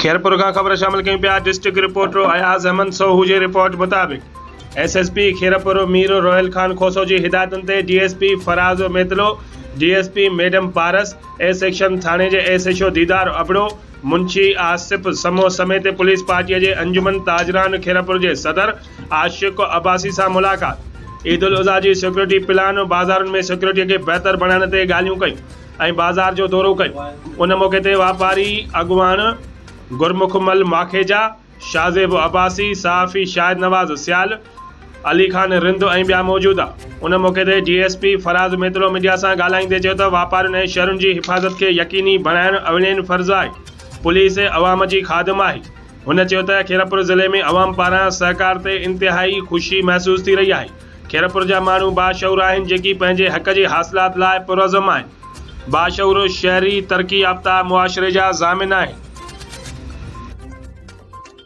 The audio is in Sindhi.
خيرپور کان خبر شامل ڪيون پيا ڊسٽرڪٽ رپورٽر اياز احمد سوهو جي رپورٽ مطابق S S P Khairpur Mir Rohal Khan Khoso جي هدايتن تي D S P Faraz Mitlo D S P madam Paras A section ٿاڻي جي S H O Didar Abro Munshi Asif Samo سميت پوليس پارٽي جي انجمن تاجران خيرپور جي صدر عاشق عباسي سان ملاقات عيد الاضحيٰ جي سيڪيورٽي پلان بازارن ۾ سيڪيورٽي کي بهتر بڻائڻ تي ڳالهيون ڪيون. ۽ بازار جو دورو ڪيو. ان موقعي تي واپاري اڳواڻ گرمک مل ماکيجا، شاهزيب عباسي، صحافي شاهد نواز سيال، علي خان رند ۽ ٻيا موجود ها. ان موقعي تي D S P Faraz Mitlo media سان ڳالهائيندي چيو ته واپارين ۽ شهرين جي حفاظت کي يقيني بڻائڻ اولين فرض آهي، پوليس عوام جي خادم آهي. هن چيو ته خيرپور ضلعي ۾ عوام پاران سهڪار تي انتهائي خوشي محسوس ٿي رهي آهي. خيرپور جا ماڻهو باشعور آهن جيڪي پنهنجي حق جي حاصلات لاء پرعزم آهن. باشعور شهري ترقي يافته معاشري جا ضامن آهن.